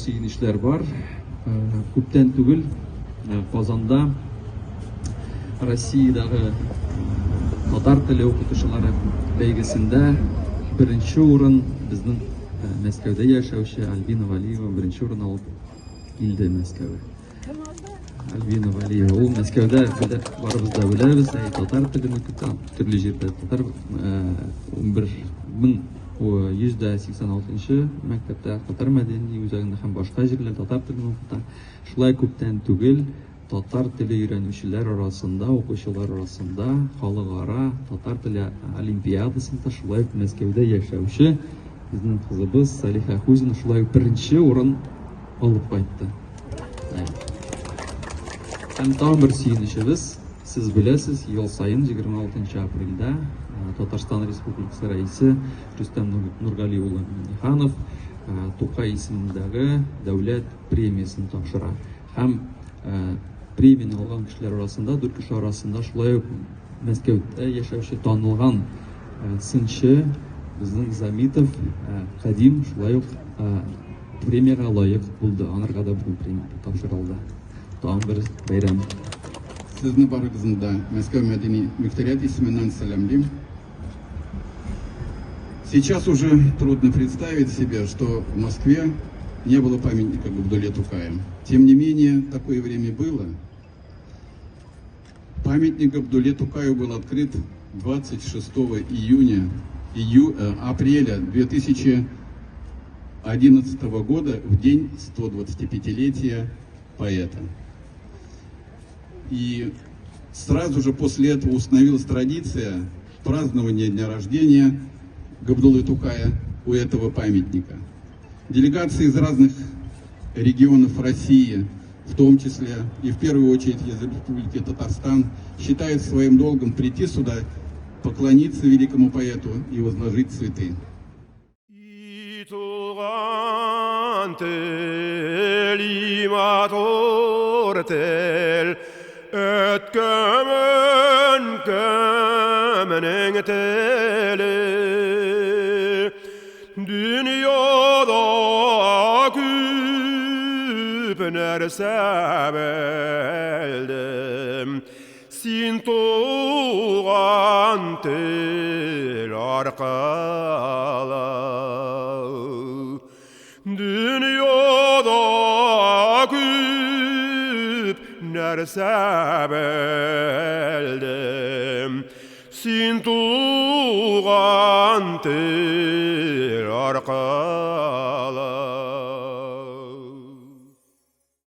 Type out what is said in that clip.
сөенечләр бар. Күптән түгел Казанда Россиядәге татар теле укытучылары бәйгесендә беренче урын безнең Мәскәүдә яшәүче Альбина Валиева беренче урын алып килде Мәскәүгә. Альбина Валиева. Ул Мәскәүдә барыбыз да беләбез, әй, татар телен укыта, төрле җирдә татар 11186 мәктәптә, татар мәдәни үзәгендә һәм башка җирләрдә татар телен укыта. Шулай күптән түгел татар теле өйрәнүчеләр арасында, укучылар арасында халыкара татар теле олимпиадасында шулай ук Мәскәүдә яшәүче безнең кызыбыз Салиха Хузина шулай ук беренче урын алып кайтты. Һәм тагын бер сөенечебез, сез беләсез, ел саен 26 апрельдә Татарстан Республикасы Рәисе Рөстәм Нургали улы Миңнеханов Тукай исемендәге дәүләт премиясен тапшыра. Һәм премияне алган кешеләр арасында, дүрт кеше арасында шулай ук Мәскәүдә яшәүче танылган сынчы безнең Замитов Кадим шулай ук премиягә лаек булды. Анарга да бүген премия тапшырылды. Тагын бер бәйрәм. Сезне барыгызны да Мәскәү мәдәни мөхтәрият исеменнән сәламлим. Сейчас уже трудно представить себе, что в Москве не было памятника Габдулле Тукаю. Тем не менее, такое время было. Памятник Габдулле Тукаю был открыт 26 июня, апреля 2011 года, в день 125-летия поэта. И сразу же после этого установилась традиция празднования дня рождения Габдуллы Тукая у этого памятника. Делегации из разных регионов России, в том числе и в первую очередь из Республики Татарстан, считают своим долгом прийти сюда, поклониться великому поэту и возложить цветы. И туган тел, и матур тел, Әткәм, әнкәмнең теле. Дөньяда күп нәрсә белдем, Син туган тел аркылы. Дөньяда күп нәрсә белдем, Син туган тел аркылы.